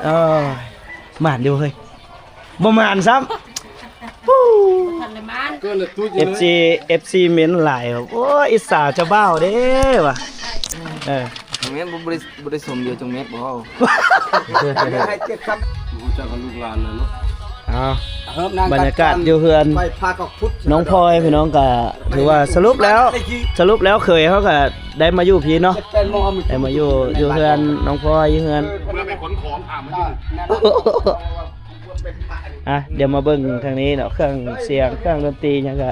ເອີຍ ໝານຢູ່ເຮີ້ຍ ບໍ່ໝານຊ້ຳ. ເອີຟຊີ ເອັຟຊີເມັນຫຼາຍ ໂອ້ຍ ອິດສາເຈົ້າບ່າວເດ້ວ່າ. ເອີ ແມ່ນບໍ່ ບໍ່ໄດ້ ບໍ່ໄດ້ຊົມຢູ່ຈັກເມັດບໍ່? ໃຫ້ເກັບຄຳ ຮູ້ຈັກກັບລູກຫຼານນະເນາະ. ເອົາ ບັນຍາກາດຢູ່ເຮືອນນ້ອງພອຍ ພີ່ນ້ອງ ກະຖືວ່າສະຫຼຸບແລ້ວ ສະຫຼຸບແລ້ວເຂີຍເຮົາກະໄດ້ມາຢູ່ພີ້ເນາະ ໄດ້ມາຢູ່ ຢູ່ເຮືອນນ້ອງພອຍ ຢູ່ເຮືອນ ອ່ະ ດຽວມາເບິ່ງທາງນີ້ເນາະ ເຄື່ອງສຽງ ເຄື່ອງດົນຕີຫຍັງກະ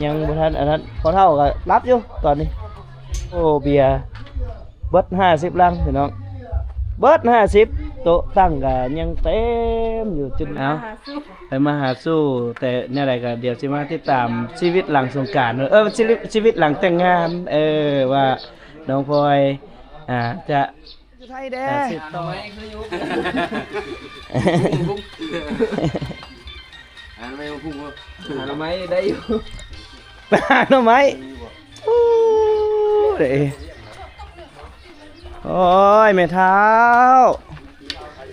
ຍັງບໍ່ທັນອັນນັ້ນ ພໍ່ເຖົ້າກະຫຼັບຢູ່ຕອນນີ້. ໂອ້ ເບຍເບິດຫ້າສິບລັງພີ່ນ້ອງ ເບິດຫ້າສິບ ໂຕະຕັ່ງກະຍັງເຕັມຢູ່ ຈົນ ເອົາ ໄປມາຫາສູ່ ແຕ່ແນວໃດກະດຽວຊິມາຕິດຕາມຊີວິດຫຼັງສົງການ ເອີ ຊີວິດ ຊີວິດຫຼັງແຕ່ງງານ ເອີ ວ່ານ້ອງພອຍ ອ່າ ຈະ ຢູ່ໄທແດ່ ອາຊີບຕໍ່ໄປ ຫາໜໍ່ໄມ້ ຫາໜໍ່ໄມ້ໄດ້ຢູ່ ໄປຫາໜໍ່ໄມ້. ໂອ້ຍ ໂອ້ຍ ແມ່ເຖົ້າ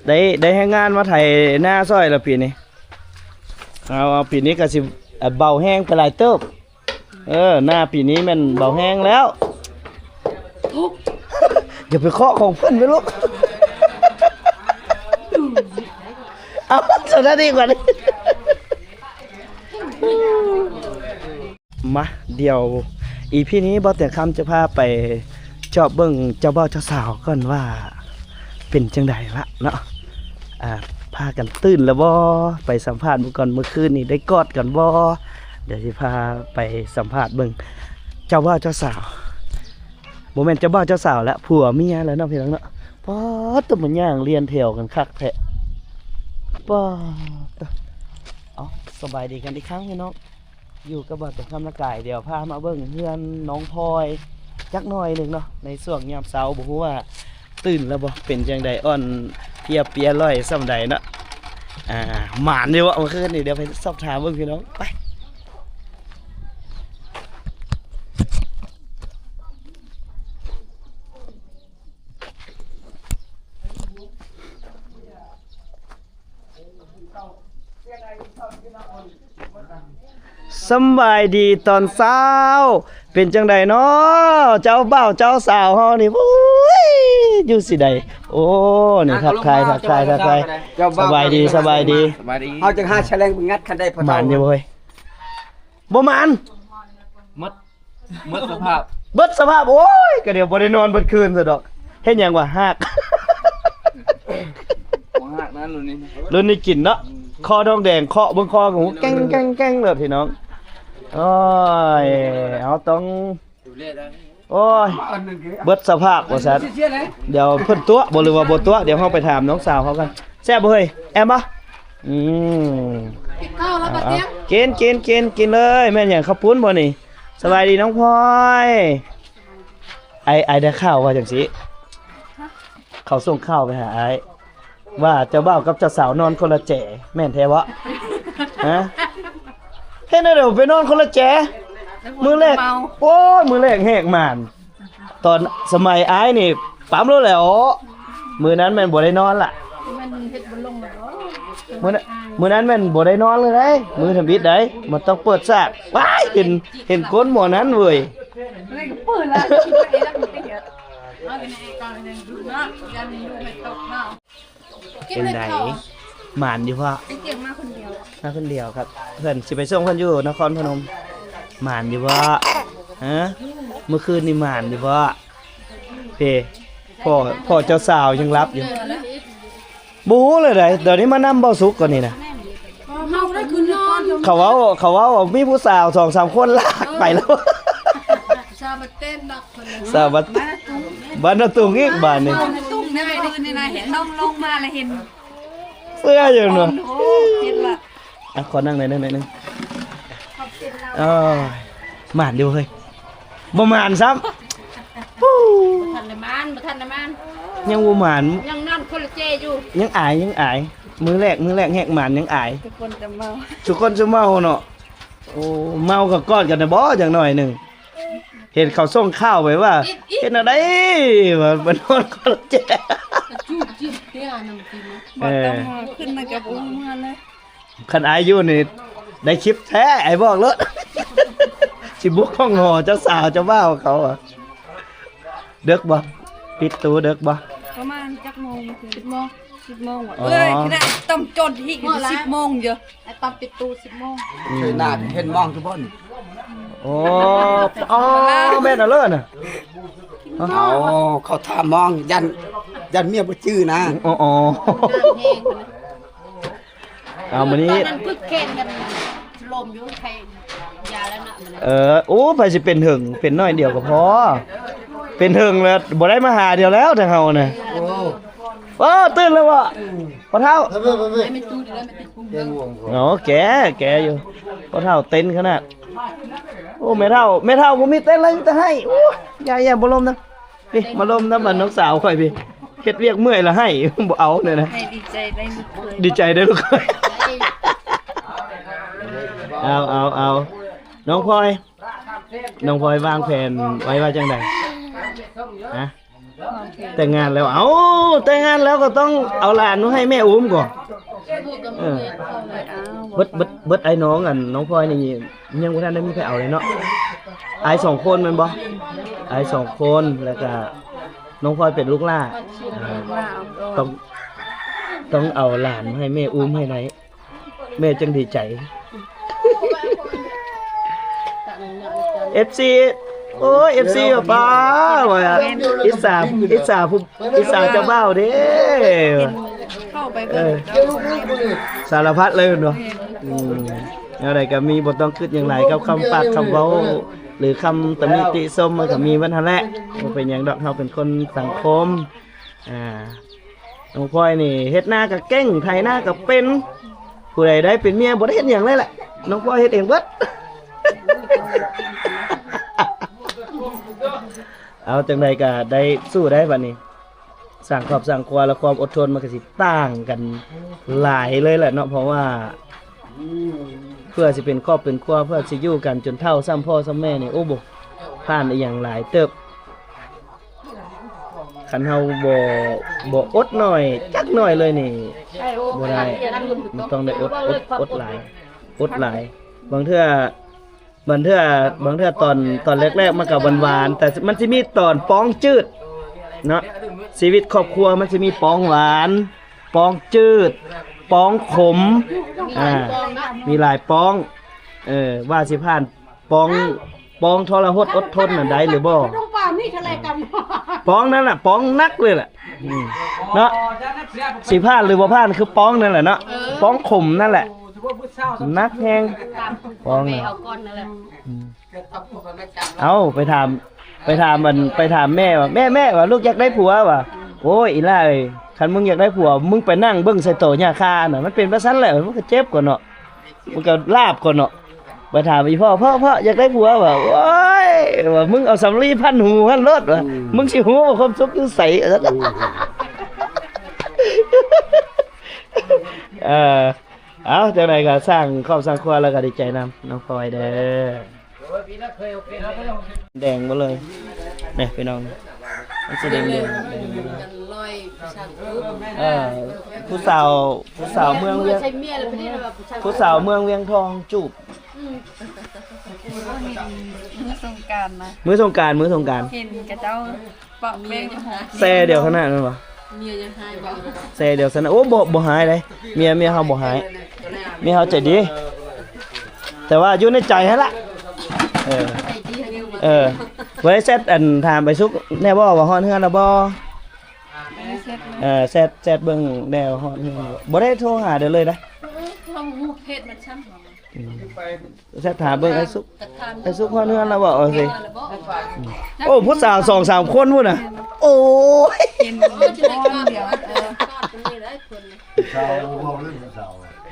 ໄດ້ ໄດ້ແຮງງານມາໄຖນາຊ່ອຍລະປີນີ້. ເອົາ ເອົາ ປີນີ້ກະຊິ ເບົາແຮງໄປຫຼາຍເຕີບ. ເອີ ນາປີນີ້ແມ່ນເບົາແຮງແລ້ວ. ຢ່າໄປເຄາະຂອງເພິ່ນແມ່ລູກ. ເອົາ ສະໜ້າດີກວ່ານີ້. ມາ ດຽວອີພີນີ້ ບ່າວແຕງຄຳຈະພາໄປເຈາະເບິ່ງເຈົ້າບ່າວເຈົ້າສາວກ່ອນວ່າເປັນຈັ່ງໃດລະເນາະ. ອ່າ ພາກັນຕື່ນແລ້ວບໍ່? ໄປສຳພາດເບິ່ງກ່ອນ ມື້ຄືນນີ້ໄດ້ກອດກັນບໍ່? ດຽວຊິພາໄປສຳພາດເບິ່ງເຈົ້າບ່າວເຈົ້າສາວ ບໍ່ແມ່ນເຈົ້າບ່າວເຈົ້າສາວລະ ຜົວເມຍແລ້ວເນາະ ພີ່ນ້ອງເນາະ. ປາດ ໂຕ ມາຍ່າງລຽນແຖວກັນຄັກແທ້. ປາດ ເອົາ ສະບາຍດີກັນອີກຄັ້ງ ພີ່ນ້ອງ. ຢູ່ກັບບ່າວແຕງຄຳ ລະກາຍ ດຽວພາມາເບິ່ງເຮືອນນ້ອງພອຍຈັກໜ້ອຍໜຶ່ງເນາະ ໃນຊ່ວງຍາມເຊົ້າ. ບໍ່ຮູ້ວ່າຕື່ນແລ້ວບໍ່ ເປັນຈັ່ງໃດ ອ່ອນເພຍເປຍລ່ອຍສ່ຳໃດເນາະ. ອ່າ ໝານຢູ່ບໍ່ມື້ຄືນນີ້? ດຽວໄປສອບຖາມເບິ່ງ ພີ່ນ້ອງ ໄປ. ສຳບາຍດີຕອນເຊົ້າ ເປັນຈັ່ງໃດເນາະ ເຈົ້າບ່າວເຈົ້າສາວເຮົານີ້? ໂອ້ຍ ຢູ່ຊິໃດ. ໂອ້ ນີ້ ອ່ະ ທັກທາຍ ທັກທາຍ ທັກທາຍ. ສະບາຍດີ ສະບາຍດີ ສະບາຍດີ. ເຮົາຈັ່ງຫາສະແລງໄປງັດຄັນໄດ້ພໍ່ເຖົ້າ. ໝານຢູ່ເວີຍ? ບໍ່ໝານ ໝົດ ໝົດສະພາບ ເບິດສະພາບ. ໂອ້ຍ ກະດຽວບໍ່ໄດ້ນອນເບິດຄືນຊະດອກ. ເຮັດຫຍັງວະ? ຮາກ ບໍ່ຮາກນະລຸ້ນນີ້ ລຸ້ນນີ້ກິນເນາະ. ອືມ ຄໍທອງແດງ ເຄາະເບິ່ງຄໍ ແກ້ງ ແກ້ງ ແກ້ງໂລດ ພີ່ນ້ອງ. ໂອ້ຍ ເຮົາຕ້ອງ ໂອ້ຍ ເບິດສະພາບວ່າຊັ້ນ. ດຽວເພິ່ນຕົວະບໍ່ ຫຼືວ່າບໍ່ຕົວະ? ດຽວເຮົາໄປຖາມນ້ອງສາວເຮົາກັນ. ແຊບບໍ່ເຮີ້ຍ? ແອມບໍ່? ອືມ ກິນເຂົ້າແລ້ວບໍ່ຕຽງ? ກິນ ກິນ ກິນ ກິນເລີຍ. ແມ່ນຫຍັງ ເຂົ້າປຸ້ນບໍ່ນີ້? ສະບາຍດີນ້ອງພອຍ. ອ້າຍ ອ້າຍໄດ້ຂ່າວວ່າຈັ່ງຊີ້ ເຂົາສົ່ງຂ່າວໄປຫາອ້າຍ ວ່າເຈົ້າບ່າວກັບເຈົ້າສາວນອນຄົນລະແຈ ແມ່ນແທ້ບໍ່? ຮະ ເຮັດແນວໃດໄປນອນຄົນລະແຈ? ມື້ແລກ ໂອ້ຍ ມື້ແລກແຫກໝານ ຕອນສະໄໝອ້າຍນີ້ປ້ຳໂລດແລ້ວ. ມື້ນັ້ນແມ່ນບໍ່ໄດ້ນອນລະ ມື້ນັ້ນ ມື້ນັ້ນແມ່ນບໍ່ໄດ້ນອນເລີຍເດ້ ມື້ທຳອິດໃດ໋ ມັນຕ້ອງເປີດສາກ. ວ້າຍ ເຫັນ ເຫັນກົ້ນໝໍນັ້ນເວີຍ. ເປັນໃດ ໝານຢູ່ບໍ່? ມາຄົນດຽວ ມາຄົນດຽວຄັບ ເພິ່ນຊິໄປສົ່ງເພິ່ນຢູ່ນະຄອນພະນົມ. ໝານຢູ່ບໍ່? ຮະ ມື້ຄືນນີ້ໝານຢູ່ບໍ່? ເພ ພໍ່ ພໍ່ເຈົ້າສາວຍັງຫຼັບຢູ່. ບໍ່ຮູ້ເລີຍໃດ໋ ດຽວນີ້ມານຳເບົາສຸກກ່ອນນີ້ນະ. ເຂົາເວົ້າ ເຂົາເວົ້າວ່າມີຜູ້ສາວສອງສາມຄົນລາກໄປແລ້ວ. ສາວບັດເຕັນເນາະ ສາວບັດ ບັດນະຕຸງອີກບາດນີ້. ເວົ້ານະຕຸງໃນມື້ນີ້ນະ ເຫັນນ້ອງລົງມາແລ້ວເຫັນ ເຊື່ອຢູ່ເນາະ. ໂອ້ ເຫັນລະ ອ່ະ ຂໍນັ່ງໜ້ອຍໜຶ່ງ ໜ້ອຍໜຶ່ງ. ເອີຍ ໝານຢູ່ເຮີ້ຍ. ບໍ່ໝານຊ້ຳ. ບໍ່ທັນໄດ້ໝານ ບໍ່ທັນໄດ້ໝານ ຍັງບໍ່ໝານ ຍັງນອນຄົນລະເຈຢູ່ ຍັງອາຍ ຍັງອາຍ. ມື້ແລກ ມື້ແລກແຮກໝານຍັງອາຍ. ທຸກຄົນຈະເມົາ ທຸກຄົນຈະເມົາເນາະ. ໂອ້ ເມົາກໍກອດກັນນະບໍ່ ຢ່າງໜ້ອຍໜຶ່ງ. ເຫັນເຂົາສົ່ງຂ່າວໄປວ່າ ເຮັດແນວໃດວ່າ ມານອນຄອນແຈ ກະຈູບຈິບເພຍນຳກິນ ເອີ ບໍ່ຕ້ອງຫາຂຶ້ນນະ ກະບໍ່ຮູ້ເມືອເລີຍ. ຄັນອ້າຍຢູ່ນີ້ໄດ້ຄລິບແທ້ ອ້າຍບອກໂລດ ຊິບຸກຫ້ອງຫໍເຈົ້າສາວເຈົ້າບ່າວເຂົາອະ. ເດິກບໍ່? ປິດຕູເດິກບໍ່? ປະມານຈັກໂມງ? ສິບໂມງ. ສິບໂມງຫວາ? ອໍ ເອີຍ ຄືໄດ້ຕຳຈົນອີກ ສິບໂມງເດີ້. ໄອ້ຕຳປິດຕູສິບໂມງ. ອືມ ເຄີຍໜ້າເຫັນມອງຢູ່ບໍ່ນີ້? ໂອ້ ອໍ ແມ່ນເອົາເລີຍນະ. ເອົາ ເຂົາຖາມມອງ ຢ້ານ ຢ້ານເມຍບໍ່ຈື່ນະ. ອໍ ອໍ ເອົາ ມື້ນີ້ ຕອນນັ້ນຝຶກແຂ່ງກັນ ລົມຢູ່ ໃຄຢາແລ້ວນະ. ເອີ ໂອ້ ໃຜຊິເປັນເຖິງ ເປັນໜ້ອຍດຽວກໍພໍ ເປັນເຖິງແລ້ວ ບໍ່ໄດ້ມາຫາດຽວແລ້ວ ທາງເຮົານະ. ໂອ້ ໂອ້ ຕື່ນແລ້ວບໍ່? ພໍ່ເຖົ້າ ໂອ ແກ່ ແກ່ຢູ່ ພໍ່ເຖົ້າເຕັ້ນຂະໜາດ. ໂອ້ ແມ່ເຖົ້າ ແມ່ເຖົ້າບໍ່ມີເຕັ້ນແລ້ວ ມີແຕ່ໄຫ້. ໂອ້ ຢ່າ ຢ່າ ບໍ່ລົມນຳ ພີ່ ມາລົມນຳ ອັນ ນ້ອງສາວຂ້ອຍ ພີ່ ເຮັດວຽກເມື່ອຍລະໄຫ້ ບໍ່ເອົາແນວນະ. ໃຫ້ດີໃຈໄດ້ລູກເຂີຍ ດີໃຈໄດ້ລູກເຂີຍ. ເອົາ ເອົາ ເອົາ ນ້ອງພອຍ ນ້ອງພອຍວາງແຜນໄວ້ວ່າຈັ່ງໃດ? ຮະ? ແຕ່ງງານແລ້ວ ເອົ້າ ແຕ່ງງານແລ້ວກໍຕ້ອງເອົາຫຼານມາໃຫ້ແມ່ອຸ້ມກ່ອນ. ເອີ ເບິດ ເບິດ ເບິດອ້າຍນ້ອງ ອັນ ນ້ອງພອຍນີ້ ຍັງບໍ່ທັນໄດ້ມີໃຜເອົາເລີຍເນາະ. ອ້າຍສອງຄົນແມ່ນບໍ່? ອ້າຍສອງຄົນ ແລ້ວກະນ້ອງພອຍເປັນລູກຫຼ້າ. ເອີ ຕ້ອງ ຕ້ອງເອົາຫຼານມາໃຫ້ແມ່ອຸ້ມໃຫ້ໄດ້ ແມ່ຈັ່ງດີໃຈ. ເອັຟຊີ ໂອ້ຍ ເອັຟຊີ ປ້າ ວ່າອິດສາ ອິດສາຜູ້ ອິດສາເຈົ້າບ່າວເດ້. ເຂົ້າໄປເບິ່ງ ເອີ ສາລະພັດເລີຍແມ່ນບໍ່? ອືມ ແນວໃດກໍມີ ບໍ່ຕ້ອງຄິດຫຍັງຫຼາຍ ກັບຄຳປາກຄຳເວົ້າ ຫຼື ຄຳຕຳນິຕິຊົມ ມັນກໍມີເບິດຫັ້ນແຫຼະ. ບໍ່ເປັນຫຍັງດອກ ເຮົາເປັນຄົນສັງຄົມ. ອ່າ ນ້ອງພອຍນີ້ເຮັດນາກໍເກັ່ງ ໄຖນາກໍເປັນ. ຜູ້ໃດໄດ້ເປັນເມຍບໍ່ໄດ້ເຮັດຫຍັງເລີຍແຫຼະ ນ້ອງພອຍເຮັດເອງເບິດ. ເອົາ ຈັ່ງໃດກໍໄດ້ສູ້ໄດ້ບັດນີ້ ສ້າງຄອບສ້າງຄົວ ແລະ ຄວາມອົດທົນມັນກໍຊິຕ່າງກັນຫຼາຍເລີຍແຫຼະເນາະ. ເພາະວ່າເພື່ອຊິເປັນຄອບເປັນຄົວ ເພື່ອຊິຢູ່ກັນຈົນເຖົ້າ ຊ້ຳພໍ່ຊ້ຳແມ່ນີ້ ໂອ້ ບໍ່ຜ່ານອີ່ຫຍັງຫຼາຍເຕີບ. ຄັນເຮົາບໍ່ ບໍ່ອົດໜ້ອຍຈັກໜ້ອຍເລີຍນີ້ ບໍ່ໄດ້. ມັນຕ້ອງໄດ້ອົດ ອົດ ອົດຫຼາຍ ອົດຫຼາຍ. ບາງເທື່ອ ບາງເທື່ອ ບາງເທື່ອຕອນ ຕອນແລກໆ ມັນກໍຫວານໆ ແຕ່ມັນຊິມີຕອນປອງຈືດເນາະ. ຊີວິດຄອບຄົວມັນຊິມີປອງຫວານ ປອງຈືດ ປອງຂົມ ມີຫຼາຍປອງເນາະ ອ່າ ມີຫຼາຍປອງ. ເອີ ວ່າຊິຜ່ານ ປອງ ປອງທໍລະຫົດອົດທົນນັ້ນໄດ້ຫຼືບໍ່? ປອງນັ້ນລະ ປອງໜັກເລີຍລະ ອືມ ເນາະ. ຊິຜ່ານຫຼືບໍ່ຜ່ານ ຄືປອງນັ້ນແຫຼະເນາະ ເອີ ປອງຂົມນັ້ນແຫຼະ ໜັກແຮງ ປອງນະ. ອືມ ເອົາ ໄປຖາມ ໄປຖາມອັນ ໄປຖາມແມ່ວ່າ ແມ່ ແມ່ວ່າ ລູກຢາກໄດ້ຜົວວ່າ. ໂອ້ຍ ອີ່ຫຼ້າເອີຍ ຄັນມຶງຢາກໄດ້ຜົວ ມຶງໄປນັ່ງເບິ່ງໃສ່ຕໍຫຍ້າຄານະ ມັນເປັນແບບຊັ້ນແຫຼະ ມັນກໍເຈັບກ່ອນເນາະ. ມັນກໍລາບກ່ອນເນາະ. ໄປຖາມອີ່ພໍ່ ພໍ່ ພໍ່ ຢາກໄດ້ຜົວວ່າ. ໂອ້ຍ ວ່າ ມຶງເອົາສຳລີພັນຫູຫັ້ນໂລດວ່າ ອືມ ມຶງຊິຮູ້ວ່າຄວາມສຸກຢູ່ໃສ. ອືມ ເອີ ເອົາ ຈັ່ງໃດກໍສ້າງຄອບສ້າງຄົວແລ້ວກໍດີໃຈນຳນ້ອງພອຍເດີ. ແດງເບິດເລີຍ ນີ້ພີ່ນ້ອງ ມັນຊິແດງໆ ເອີ ຜູ້ສາວ ຜູ້ສາວເມືອງວຽງ ຜູ້ສາວເມືອງວຽງທອງຈູບ. ມື້ສົງການນະ ມື້ສົງການ ມື້ສົງການ ເຫັນເຂົາເຈົ້າ ປະແປ້ງ ແຊ່ດຽວຂະໜາດນັ້ນຫວາ? ເມຍຍັງຮ້າຍບໍ່? ແຊ່ດຽວຊັ້ນນະ. ໂອ້ ບໍ່ ບໍ່ຮ້າຍເດ້ ເມຍ ເມຍເຮົາບໍ່ຮ້າຍ ເມຍເຮົາໃຈດີ ແຕ່ວ່າຢູ່ໃນໃຈຫັ້ນລະ. ເອີ ໃຈດີ ເອີ ບໍ່ໄດ້ແຊັດ ອັນ ຖາມໄປສຸກແດ່ບໍ່ວ່າຮອດເຮືອນແລ້ວບໍ່? ເອີ ແຊັດ ແຊັດເບິ່ງແດ່ວ່າຮອດເຮືອນແລ້ວບໍ່? ບໍ່ໄດ້ໂທຫາເດີເລີຍນະ. ເອີ ເຮົາຮູ້ເພດມັນຊ້ຳ. ອືມ ແຊັດຫາເບິ່ງ ໄອ້ສຸກ ໄອ້ສຸກຮອດເຮືອນແລ້ວບໍ່? ເອີ ຊິ ໂອ້ ຜູ້ສາວສອງສາມຄົນພຸ້ນນະ. ໂອ້ຍ ເຫັນຄົນດຽວ ເອີ ສາວເວົ້າເລື່ອງສາວ.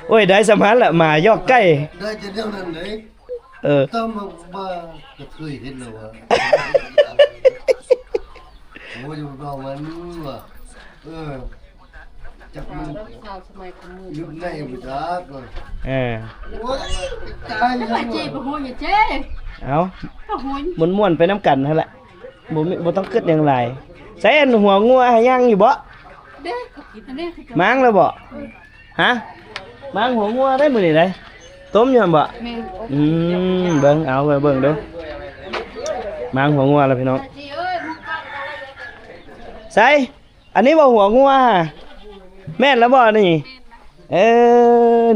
ໂອ້ຍ ໄດ້ສ່ຳຫັ້ນລະ ໝາຢອກໄກ່ ໄດ້ແຕ່ແນວນັ້ນເດ້. ເອີ ຕຳມາກະເຄີຍເຫັນແລ້ວວ່າ ໂອ້ຍ ເວົ້າມັນວ່າ ເອີ ຈັກມັນສາວສະໄໝຂອງມື້ ຍຸກໃນບໍ່ຈັກ. ເອີ ໂອ້ຍ ຕາຍແລ້ວ ເຈ້ບໍ່ຮູ້ຫຍັງເຈ້. ເອົາ ມ່ວນໆໄປນຳກັນຫັ້ນແຫຼະ ບໍ່ມີ ບໍ່ຕ້ອງຄິດຫຍັງຫຼາຍ. ໃສອັນຫົວງົວຫາຍັງຢູ່ບໍ່? ເດ້ ອັນນີ້ ມ້າງແລ້ວບໍ່? ຮະ? ມ້າງຫົວງົວໄດ໋ມື້ນີ້ໄດ໋ ຕົ້ມຢູ່ຫັ້ນບໍ່? ແມ່ນ. ອືມ ເບິ່ງ ເອົາ ເບິ່ງເດີ ມ້າງຫົວງົວແລ້ວພີ່ນ້ອງ. ໃສ ອັນນີ້ບໍ່ຫົວງົວ ແມ່ນແລ້ວບໍ່ນີ້? ເອີ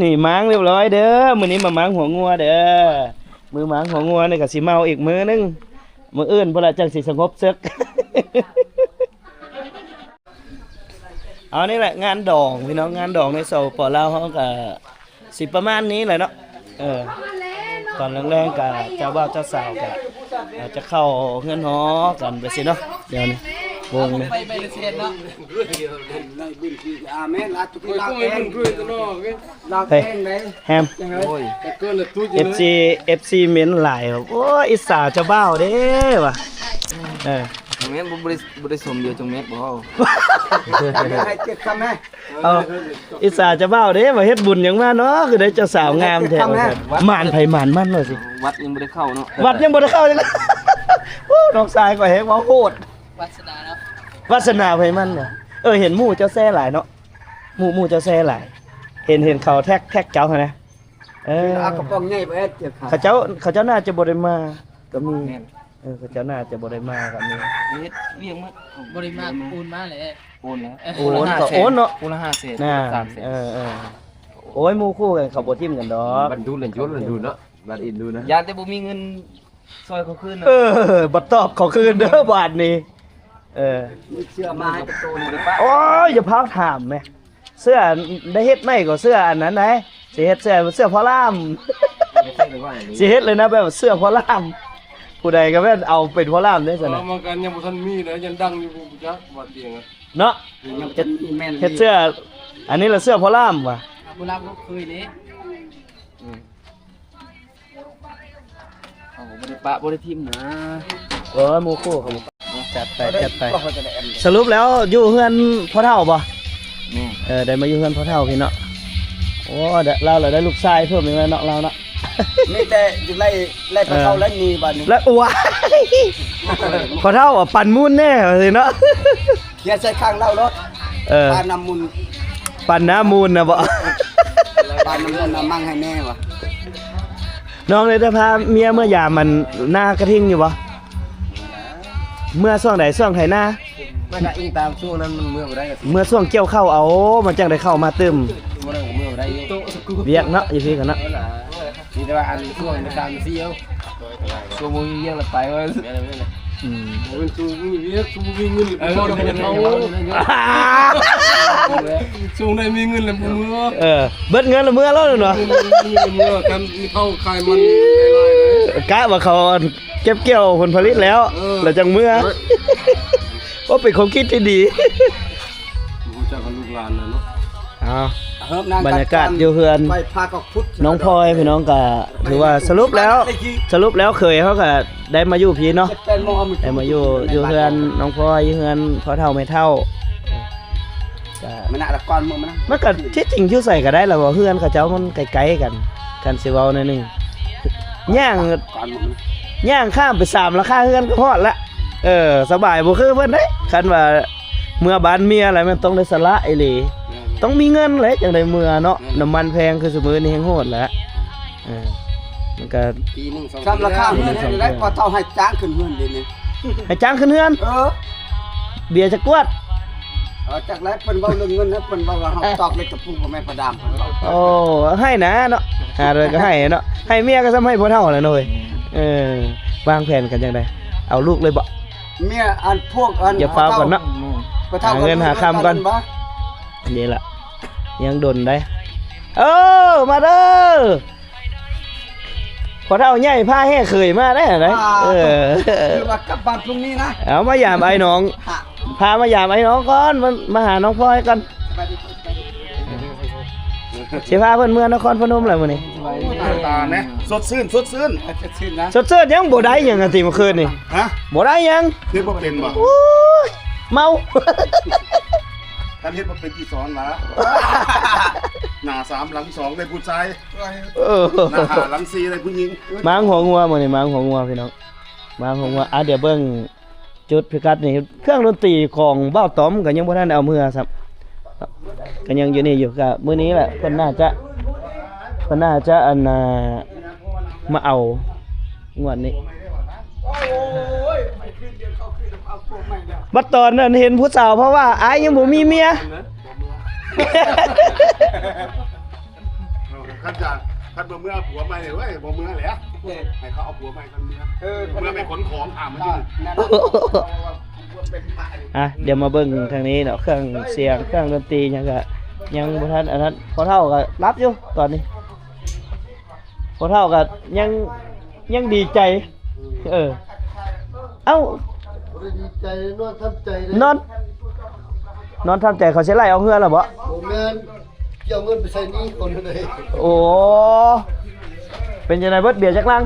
ນີ້ມ້າງຮຽບຮ້ອຍເດີ ມື້ນີ້ມາມ້າງຫົວງົວເດີ. ມື້ມ້າງຫົວງົວນີ້ກໍຊິເມົາອີກມື້ໜຶ່ງ ມື້ອື່ນພຸ້ນລະຈັ່ງຊິສະຫງົບເສິກ. ເອົາ ນີ້ແຫຼະງານດອງພີ່ນ້ອງ ງານດອງໃນ ສປປ ລາວ ເຮົາກໍ ຊິປະມານນີ້ແຫຼະເນາະ. ເອີ ຕອນແລງໆກະເຈົ້າບ່າວເຈົ້າສາວກະອາດຈະເຂົ້າເຮືອນຫໍກັນໄປຊີ້ເນາະ. ດຽວນີ້ວົງນີ້ ເຮີ້ຍ ແຮມ ເອັຟຊີ ເອັຟຊີເມັນຫຼາຍ ໂອ້ຍ ອິດສາເຈົ້າບ່າວເດ້ວ່າ. ເອີ ແມ່ນ ບໍ່ ບໍ່ໄດ້ ບໍ່ໄດ້ຊົມດຽວຈັງແມັດບໍ່? ໃຫ້ເຈັດຄຳແມ່. ເອົາ ອິດສາເຈົ້າບ່າວເດ້ ວ່າເຮັດບຸນຫຍັງມາເນາະ ຄືໄດ້ເຈົ້າສາວງາມແທ້. ໝານໃຜໝານມັນວ່າຊິ. ວັດຍັງບໍ່ໄດ້ເຂົ້າເນາະ ວັດຍັງບໍ່ໄດ້ເຂົ້າຈັກ. ໂອ້ ນ້ອງຊາຍຂ້ອຍແຮງເວົ້າໂຫດ. ວາສະໜາເນາະ ວາສະໜາໃຜມັນ. ເອີ ເຫັນໝູ່ເຈົ້າແຊຫຼາຍເນາະ ໝູ່ ໝູ່ເຈົ້າແຊຫຼາຍ ເຫັນ ເຫັນເຂົາແທັກ ແທັກເຈົ້າຫັ້ນນະ. ເອີ ເອົາກະປ໋ອງໃຫຍ່ໄປເຮັດ ເຂົາເຈົ້າ ເຂົາເຈົ້າໜ້າຈະບໍ່ໄດ້ມາກໍມີ. ແມ່ນ. ເອີ ເຂົາເຈົ້າໜ້າຈະບໍ່ໄດ້ມາກໍມີ ເຮັດວຽກໝົດ. ບໍ່ໄດ້ມາ ໂອນມາແຫຼະ ໂອນແລ້ວ ເອີ ໂອນ ຄົນລະຫ້າແສນ ກໍໂອນເນາະ ຄົນລະຫ້າແສນ ເອີ ສາມແສນ. ເອີ ເອີ ໂອ້ຍ ໝູ່ຄູ່ກັນເຂົາບໍ່ຖິ້ມກັນດອກ. ບັນດຸນເລີຍ ຍົນບັນດຸນເນາະ ບັນອິນດູນະ ຢ້ານແຕ່ບໍ່ມີເງິນຊ່ອຍເຂົາຄືນ. ເອີ ບັດຕອບເຂົາຄືນເດີບາດນີ້. ເອີ ເຊື່ອມາໃຫ້ໂຕນີ້. ໂອ້ຍ ຢ່າພາວຖາມແມ. ເສື້ອໄດ້ເຮັດໃໝ່ກໍເສື້ອອັນນັ້ນໃດ໋ ຊິເຮັດເສື້ອ ເສື້ອພໍ່ລາມ ຊິເຮັດເລີຍນະ ແບບເສື້ອພໍ່ລາມ ຜູ້ໃດກໍແມ່ນເອົາເປັນພໍ່ລາມເດ້ຊັ້ນນະ. ເອີ ມັນກໍຍັງບໍ່ທັນມີເດ້ ຍັງດັງຢູ່ ບໍ່ຈັກວ່າຕິງເນາະ. ເຮັດເສື້ອ ອັນນີ້ລະເສື້ອພໍ່ລາມວ່າ ຜູ້ລາວບໍ່ເຄີຍເດ້. ອືມ ເຮົາບໍ່ໄດ້ປະບໍ່ໄດ້ຖິ້ມນະ. ເອີ ໝູ່ຄູ່ເຂົາ ຈັດໄປ ຈັດໄປ. ສະຫຼຸບແລ້ວຢູ່ເຮືອນພໍ່ເຖົ້າບໍ່? ແມ່ນ. ເອີ ໄດ້ມາຢູ່ເຮືອນພໍ່ເຖົ້າພີ້ເນາະ. ໂອ້ ລາວລະໄດ້ລູກຊາຍເພີ່ມອີກແລ້ວເນາະ ລາວເນາະ. ມີແຕ່ຢູ່ໄລ່ ໄລ່ພໍ່ເຖົ້າ ເອີ ໄລ່ມີບາດນີ້ ແລ້ວ ວ້າຍ ພໍ່ເຖົ້າວ່າປັ່ນມູນແດ່ວ່າຊີ້ເນາະ. ເຂຍໃສ່ຂ້າງເລົ່າໂລດ. ເອີ ປານນ້ຳມູນ ປານນ້ຳມູນນະບໍ? ປານນ້ຳມູນນະ ມັ່ງໃຫ້ແນ່ວ່າ. ນ້ອງໄດ້ພາເມຍເມືອຢາມອັນນາກະທິງຢູ່ບໍ່? ເມືອຊ່ວງໃດ? ຊ່ວງໄຖນາ? ມັນກະອີງຕາມຊ່ວງນັ້ນ ມັນເມືອບໍ່ໄດ້. ເມືອຊ່ວງກ່ຽວເຂົ້າເອົາ ມັນຈັ່ງໄດ້ເຂົ້າມາຕື່ມ. ບໍ່ໄດ້ກໍເມືອບໍ່ໄດ້ຢູ່. ວຽກເນາະ ຢູ່ພີ້ກໍເນາະ. ມີແຕ່ວ່າອັນຊ່ວງໄປຕາມຊິເອົາ ຊ່ວງບໍ່ມີວຽກລະໄປວ່າ. ອືມ ເປັນຊ່ວງມີວຽກ ຊ່ວງບໍ່ມີເງິນ ເອີ ຊ່ວງໄດ້ມີເງິນລະບໍ່ເມືອ. ເອີ ເບິດເງິນລະເມືອແລ້ວເນາະ. ເມືອ ຄັນມີເຂົ້າຂາຍມັນຫຼາຍໆ ກະວ່າເຂົາເກັບກ່ຽວຜົນຜະລິດແລ້ວ ເອີ ລະຈັ່ງເມືອ. ໂອ້ ເປັນຄວາມຄິດທີ່ດີ. ຮູ້ຈັກກັບລູກຫຼານແລ້ວເນາະ. ເອົາ ບັນຍາກາດຢູ່ເຮືອນນ້ອງພອຍພີ່ນ້ອງ ກະຖືວ່າສະຫຼຸບແລ້ວ ສະຫຼຸບແລ້ວເຂີຍເຮົາກະໄດ້ມາຢູ່ພີ້ເນາະ ໄດ້ມາຢູ່ ຢູ່ເຮືອນນ້ອງພອຍ ຢູ່ເຮືອນພໍ່ເຖົ້າແມ່ເຖົ້າ. ກະມັນກະທີ່ຈິງຢູ່ໃສກະໄດ້ລະ ເພາະເຮືອນເຂົາເຈົ້າມັນໃກ້ໆກັນ ຄັນຊິເວົ້າໜ້ອຍໜຶ່ງ ຍ່າງ ຍ່າງຂ້າມໄປສາມຫຼັງຄາເຮືອນກໍຮອດລະ. ເອີ ສະບາຍ ບໍ່ຄືເພິ່ນເດ້ ຄັນວ່າເມືອບ້ານເມຍແລ້ວແມ່ນຕ້ອງໄດ້ສະຫຼະອີ່ຫຼີ. ແມ່ນ ຕ້ອງມີເງິນແຫຼະຈັ່ງໄດ້ເມືອເນາະ. ແມ່ນ ນ້ຳມັນແພງຄືຊຸມື້ນີ້ແຮງໂຫດແຫຼະ. ເອີ ມັນກະ ປີໜຶ່ງສອງ ສາມຫຼັງຄາເຮືອນ ຈັ່ງໃດພໍ່ເຖົ້າໃຫ້ຈ້າງຂຶ້ນເຮືອນເດນີ້. ໃຫ້ຈ້າງຂຶ້ນເຮືອນ? ເອີ ເບຍຈັກກວດ. ເອີ ຈັກແລ້ວ ເພິ່ນເວົ້າເລື່ອງເງິນນະ ເພິ່ນເວົ້າວ່າເຮົາຕອກເຫຼັກຕະປູບໍ່ແມ່ນປະດາມ ເພິ່ນເວົ້າ. ໂອ້ ໃຫ້ນະເນາະ ຫາເລີຍກໍໃຫ້ເນາະ ໃຫ້ເມຍກໍສ່ຳໃຫ້ພໍ່ເຖົ້າແຫຼະເນາະ. ເອີ ວາງແຜນກັນຈັ່ງໃດ ເອົາລູກເລີຍບໍ? ເມຍ ອັນພວກ ອັນ ຢ່າຟ້າວກ່ອນເນາະ ພໍ່ເຖົ້າ ຫາເງິນຫາຄຳກ່ອນ. ນີ້ລະ ຍັງດົນໄດ໋. ເອີ ມາເດີ ພໍ່ເຖົ້າໃຫຍ່ພາແຫ່ເຂີຍມາໄດ້ຫັ້ນໃດ໋. ເອີ ຄືວ່າກັບບ້ານພວກນີ້ນະ. ເອົາມາຢາມອ້າຍນ້ອງ ພາມາຢາມອ້າຍນ້ອງກ່ອນ ມາ ມາຫານ້ອງພອຍກ່ອນ. ຊິພາເພິ່ນເມືອນະຄອນພະນົມແຫຼະມື້ນີ້. ຕາແມ ສົດຊື່ນ ສົດຊື່ນ ສົດຊື່ນນະ ສົດຊື່ນ. ຍັງບໍ່ໄດ້ຫຍັງອະຕິມື້ຄືນນີ້? ຮະ ບໍ່ໄດ້ຫຍັງ. ເຮັດບໍ່ເປັນບໍ່? ໂອ້ຍ ເມົາ. ຄັນເຮັດບໍ່ເປັນທີ່ສອນລະ ໜ້າສາມຫຼັງສອງໄດ້ຜູ້ຊາຍ ເອີ ໜ້າຫ້າຫຼັງສີ່ໄດ້ຜູ້ຍິງ. ມາງຫົວງົວມື້ນີ້ ມາງຫົວງົວພີ່ນ້ອງ ມາງຫົວງົວ. ອ່າ ດຽວເບິ່ງຈຸດພິກັດນີ້ ເຄື່ອງດົນຕີຂອງບ່າວຕ້ອມກໍຍັງບໍ່ທັນໄດ້ເອົາເມືອຊ້ຳ ກໍຍັງຢູ່ນີ້ຢູ່. ກໍມື້ນີ້ແຫຼະ ເພິ່ນໜ້າຈະ ເພິ່ນໜ້າຈະ ອັນນ່າ ມາເອົາງວດນີ້. ບັດຕອນນັ້ນເຫັນຜູ້ສາວເວົ້າວ່າ ອ້າຍຍັງບໍ່ມີເມຍ. ຄັນຈະ ຄັນບໍ່ເມືອເອົາຜົວໃໝ່ເວີ້ຍ ບໍ່ເມືອແຫຼະ ໃຫ້ເຂົາເອົາຜົວໃໝ່ກ່ອນເມືອ. ເອີ ເມືອໄປຂົນຂອງ ຖາມມັນຢູ່. ອ່ະ ດຽວມາເບິ່ງທາງນີ້ເນາະ ເຄື່ອງສຽງ ເຄື່ອງດົນຕີຫຍັງກະຍັງບໍ່ທັນອັນນັ້ນ. ພໍ່ເຖົ້າກະຫຼັບຢູ່ຕອນນີ້ ພໍ່ເຖົ້າກໍຍັງ ຍັງດີໃຈ. ເອີ ເອົ້າ ບໍ່ໄດ້ດີໃຈ ນອນທຳໃຈເດ້ ນອນ ນອນທຳໃຈ. ເຂົາຊິໄລ່ອອກເຮືອນແລ້ວບໍ່? ບໍ່ແມ່ນ ຊິເອົາເງິນໄປໃຊ້ໜີ້ເຂົາແນວໃດ? ໂອ້ ເປັນຈັ່ງໃດ ເບິດເບຍຈັກລັງ?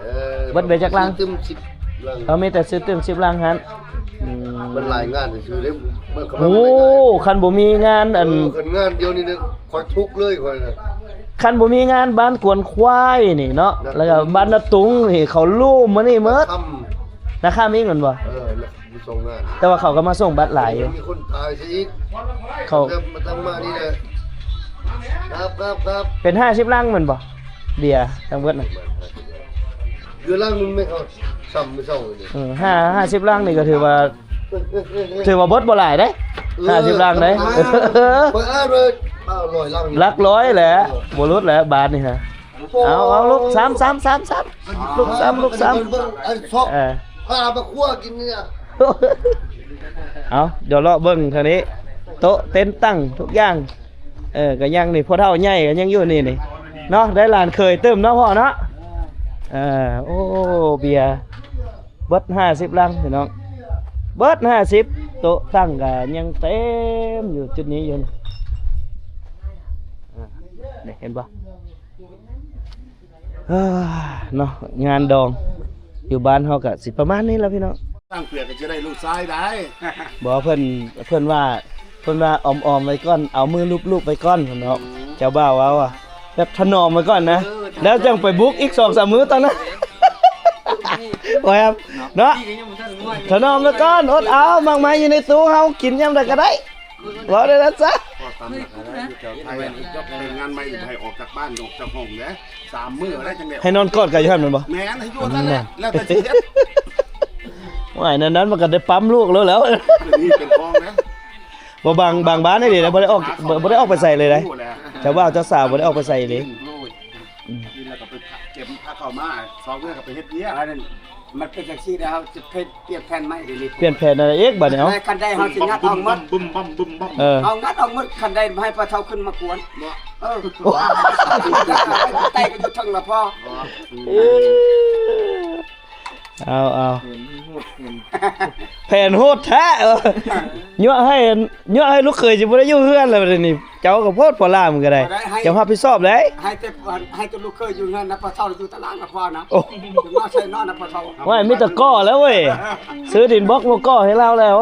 ເອີ ເບິດເບຍຈັກລັງ? ຊື້ຕື່ມສິບລັງ. ເອີ ມີແຕ່ຊື້ຕື່ມສິບລັງຫັ້ນ. ອືມ ມັນລາຍງານຊື່ໆເດ້ ມັນກໍ ໂອ້ ມັນລາຍງານ ຄັນບໍ່ມີງານ ອັນ ເອີ ຄັນງານດຽວນີ້ນະ ຂ້ອຍທຸກເລີຍຂ້ອຍນະ. ຄັນບໍ່ມີງານບ້ານກວນຄວາຍນີ້ເນາະ ແລ້ວກໍບ້ານນາຕຸງນີ້ ເຂົາໂລມມານີ້ໝົດ. ນາຄຳ ນາຄຳອີກແມ່ນບໍ່? ເອີ ຢູ່ສອງງານ ແຕ່ວ່າເຂົາກໍມາສົ່ງບັດຫຼາຍຢູ່. ມີຄົນຕາຍຊະອີກ ເຂົາ ມາຕັ້ງມານີ້ແຫຼະ. ຄັບ ຄັບ ຄັບ ເປັນຫ້າສິບລັງແມ່ນບໍ່? ເບຍທັງເບິດນະ ເຫຼືອລັງໜຶ່ງແມ່ນເຂົາຊ້ຳມື້ເຊົ້ານີ້. ເອີ ຫ້າ ຫ້າສິບລັງນີ້ກໍຖືວ່າ ຖືວ່າເບິດບໍ່ຫຼາຍເດ້ ເອີ ຫ້າສິບລັງເດ້. ເອີ ຂ້ອຍອ່ານວ່າ ເອີ ຮ້ອຍລັງ ຫຼັກຮ້ອຍແຫຼະ ເອີ ບໍ່ຫຼຸດແຫຼະບາດນີ້ຮະ. ເອົາ ເອົາ ລູກ ຊ້ຳ ຊ້ຳ ຊ້ຳ ຊ້ຳ ລູກ ຊ້ຳ ລູກ ຊ້ຳ ເບິ່ງ ເບິ່ງ ອັນຊອກ ເອີ ພາມາຄົວກິນນີ້. ເອົາ ດຽວເລາະເບິ່ງທາງນີ້ ໂຕະເຕັນຕັ້ງທຸກຢ່າງ ເອີ ກໍຍັງນີ້ ພໍ່ເຖົ້າໃຫຍ່ກໍຍັງຢູ່ນີ້ນີ້ເນາະ ໄດ້ຫຼານເຂີຍຕື່ມເນາະພໍ່ເນາະ. ເອີ ໂອ້ ເບຍ ເບິດຫ້າສິບລັງພີ່ນ້ອງ ເບິດຫ້າສິບ. ໂຕະຕັ້ງກໍຍັງເຕັມຢູ່ຈຸດນີ້ຢູ່ ນີ້ ເຫັນບໍ່? ເອີ ເນາະ ງານດອງຢູ່ບ້ານເຮົາກໍຊິປະມານນີ້ລະພີ່ນ້ອງ. ຊ້າງເຜືອກກໍຈະໄດ້ລູກຊາຍໄດ້. ບໍ່ ເພິ່ນ ເພິ່ນວ່າ ເພິ່ນວ່າອອມໆໄວ້ກ່ອນ ເອົາມືລູບໆໄວ້ກ່ອນເນາະ. ອືມ ເຈົ້າບ່າວເວົ້າວ່າ ແບບຖະໜອມໄວ້ກ່ອນນະ ເອີ ແລ້ວຈັ່ງໄປບຸກອີກສອງສາມມື້ຕອນນັ້ນ. ໂອ້ຍ ເນາະ ຖະໜອມໄວ້ກ່ອນ ອົດເອົາ ໝາກໄມ້ຢູ່ໃນຕູ້ເຮົາ ກິນຍາມໃດກໍໄດ້ ເວົ້າໄດ້ນັ້ນຊະ. ພໍຕາມຫຼັກແລ້ວຢູ່ແຖວໄທ ແຕ່ງງານໃໝ່ນີ້ບໍ່ໃຫ້ອອກຈາກບ້ານ ອອກຈາກຫ້ອງເດ້ ສາມມື້ແລ້ວຈັ່ງໄດ້ອອກ. ໃຫ້ນອນກອດກັນຢູ່ຫັ້ນແມ່ນບໍ່? ແມ່ນ ໃຫ້ຢູ່ຫັ້ນແຫຼະ ແລ້ວແຕ່ຊິເຮັດ. ໂອ້ຍ ນັ້ນ ນັ້ນມັນກໍໄດ້ປ້ຳລູກແລ້ວແຫຼະ. ເປັນນີ້ເປັນຄອງນະ ບໍ່ ບາງ ບາງບ້ານນີ້ເດ້ ບໍ່ໄດ້ອອກ ບໍ່ ບໍ່ໄດ້ອອກໄປໃສເລີຍເດ້. ເຈົ້າບ່າວເຈົ້າສາວບໍ່ໄດ້ອອກໄປໃສເລີຍ. ອືມ ກິນແລ້ວກໍໄປເກັບພາເຂົ້າມາ ສອງເດືອນກໍໄປເຮັດວຽກ. ອັນນັ້ນມັນເປັນຈັ່ງຊີ້ແລ້ວ ເຮົາຈະປ່ຽນແຜນໃໝ່ເດນີ້. ປ່ຽນແຜນອະໄລອີກບາດນີ້? ເອົ້າ ແຕ່ຄັນໄດ້ເຮົາຊິງັດອອກໝົດ ບຶມບຶມບຶມບຶມ. ເອີ ເຮົາງັດອອກໝົດ ຄັນໄດ້ໃຫ້ພໍ່ເຖົ້າຂຶ້ນມາກວນ. ເອີ ໄຕກໍຢູ່ເທິງລະພໍ. ເອີ ເອົາ ເອົາ ແຜນໂຫດແທ້. ເອີ ຍົວະໃຫ້ ຍົວະໃຫ້ລູກເຂີຍຊິບໍ່ໄດ້ຢູ່ເຮືອນແລ້ວບາດນີ້. ເຈົ້າກໍໂພດ ພໍ່ຫຼ້າມກໍໄດ້ ບໍ່ໄດ້ ໃຫ້ ເຈົ້າຮັບຜິດຊອບໄດ້. ໃຫ້ແຕ່ ໃຫ້ແຕ່ລູກເຂີຍຢູ່ເຮືອນນະ ພໍ່ເຖົ້າຢູ່ຕະຫຼາດນະພໍ່ນະ. ໂອ້ ມາໃສ່ນອນນະພໍ່ເຖົ້າ. ໂອ້ຍ ມີແຕ່ກໍ່ແລ້ວເວີຍ ຊື້ດິນບລັອກມາກໍ່ໃຫ້ລາວແລ້ວ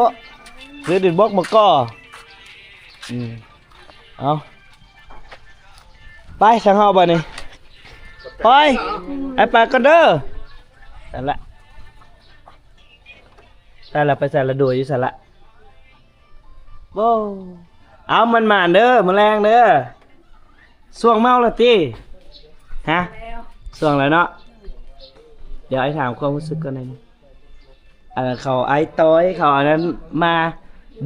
ຊື້ດິນບລັອກມາກໍ່. ອືມ ເອົາ ໄປທາງເຮົາບາດນີ້. ໂອ້ຍ ໄອ້ປາກກ່ອນເດີ. ນັ້ນລະ ໄປລະ ໄປໃສລະ ໂດຍຢູ່ໃສລະ? ໂອ້ ເອົາ ໝານໆເດີ ມື້ແລງເດີ. ຊ່ວງເມົາລະຕິ? ຮະ? ແລ້ວ ຊ່ວງແລ້ວເນາະ. ດຽວອ້າຍຖາມຄວາມຮູ້ສຶກກ່ອນໜ້ອຍໜຶ່ງ. ອັນເຂົາອ້າຍຕ້ອຍ ເຂົາອັນນັ້ນມາ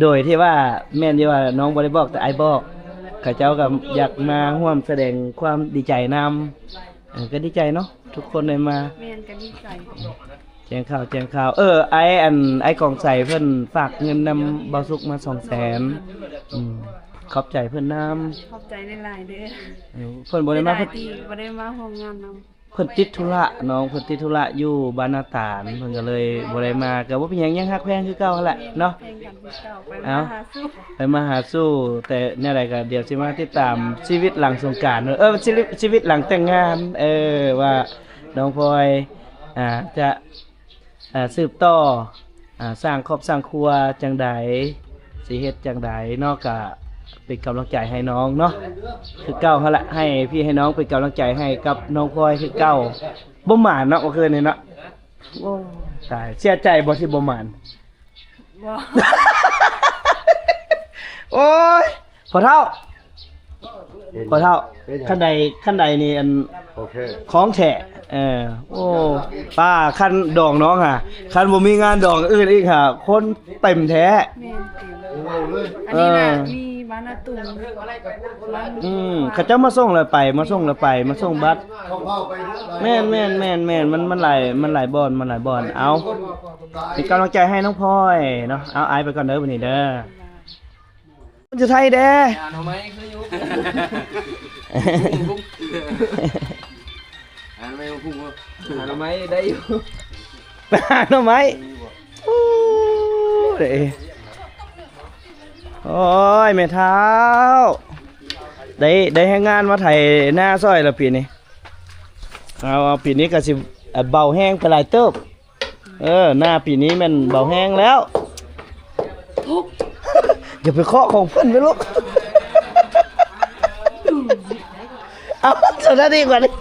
ໂດຍທີ່ວ່າ ແມ່ນຢູ່ວ່ານ້ອງບໍ່ໄດ້ບອກ ແຕ່ອ້າຍບອກ. ເຂົາເຈົ້າກໍຢາກມາຮ່ວມສະແດງຄວາມດີໃຈນຳ. ເອີ ກໍດີໃຈເນາະ ທຸກຄົນໄດ້ມາ. ແມ່ນ ກໍດີໃຈ. ແຈ້ງຂ່າວ ແຈ້ງຂ່າວ. ເອີ ອ້າຍ ອັນ ອ້າຍກອງໄຊເພິ່ນຝາກເງິນນຳບ່າວສຸກມາສອງແສນ. ອືມ ຂອບໃຈເພິ່ນນຳ. ຂອບໃຈຫຼາຍໆເດີ. ເອີ ເພິ່ນບໍ່ໄດ້ມາ ເສຍດາຍທີ່ບໍ່ໄດ້ມາຮ່ວມງານນຳ. ເພິ່ນຕິດທຸລະ ນ້ອງເພິ່ນຕິດທຸລະຢູ່ບ້ານນາຕານ ເພິ່ນກໍເລີຍບໍ່ໄດ້ມາ. ກໍບໍ່ເປັນຫຍັງ ຍັງຮັກແພງຄືເກົ່າຫັ້ນແຫຼະເນາະ. ເອົາ ໄປມາຫາສູ່ ແຕ່ແນວໃດກໍດຽວຊິມາຕິດຕາມຊີວິດຫຼັງສົງການ ເອີ ຊີວິດ ຊີວິດຫຼັງແຕ່ງງານ ເອີ ວ່າ ນ້ອງພອຍ ອ່າ ຈະ ອ່າ ສືບຕໍ່ ອ່າ ສ້າງຄອບສ້າງຄົວຈັ່ງໃດ. ຊິເຮັດຈັ່ງໃດເນາະ ກະເປັນກຳລັງໃຈໃຫ້ນ້ອງເນາະ ຄືເກົ່າຫັ້ນລະ ໃຫ້ພີ່ໃຫ້ນ້ອງເປັນກຳລັງໃຈໃຫ້ກັບນ້ອງພອຍຄືເກົ່າ. ບໍ່ໝານເນາະ ມື້ຄືນນີ້ເນາະ. ໂອ້ ຕາຍ ເສຍໃຈບໍ່ທີ່ບໍ່ໝານ? ບໍ່. ໂອ້ຍ ພໍ່ເຖົ້າ ພໍ່ເຖົ້າ ເປັນຫຍັງ? ຄັນໃດ ຄັນໃດນີ້ ອັນ ໂອເຄ ຂອງແທ້. ເອີ ໂອ້ ປ້າ ຄັນດອງນ້ອງຫາ ຄັນບໍ່ມີງານດອງອື່ນອີກຫາ ຄົນເຕັມແທ້. ແມ່ນ ເຕັມ. ເອີ ອັນນີ້ນະ ມີບ້ານນາຕຸງ ບ້ານ ອືມ ເຂົາເຈົ້າມາສົ່ງແລ້ວໄປ ມາສົ່ງແລ້ວໄປ ມາສົ່ງບັດ. ແມ່ນໆໆໆ ມັນ ມັນຫຼາຍ ມັນຫຼາຍບ່ອນ ມັນຫຼາຍບ່ອນ. ເອົາ ເປັນກຳລັງໃຈໃຫ້ນ້ອງພອຍເນາະ. ເອົາ ອ້າຍໄປກ່ອນເດີ ບັດນີ້ເດີ. ຄົນຢູ່ໄທແດ່. ຫາໜໍ່ໄມ້ຄືຢູ່ ຫາໜໍ່ໄມ້ພຸ້ງ ຫາໜໍ່ໄມ້ໄດ້ຢູ່ ໄປຫາໜໍ່ໄມ້. ໂອ້ ເດ້ ໂອ້ຍ ແມ່ເຖົ້າ ໄດ້ ໄດ້ແຮງງານມາໄຖນາຊ່ອຍລະປີນີ້. ເອົາ ເອົາ ປີນີ້ກໍຊິ ເອົາ ເບົາແຮງໄປຫຼາຍເຕີບ. ເອີ ໜ້າປີນີ້ແມ່ນເບົາແຮງແລ້ວ. ຢ່າໄປເຄາະຂອງເພິ່ນໄປລູກ. ເອົາ ສະໜ້າດີກວ່ານີ້.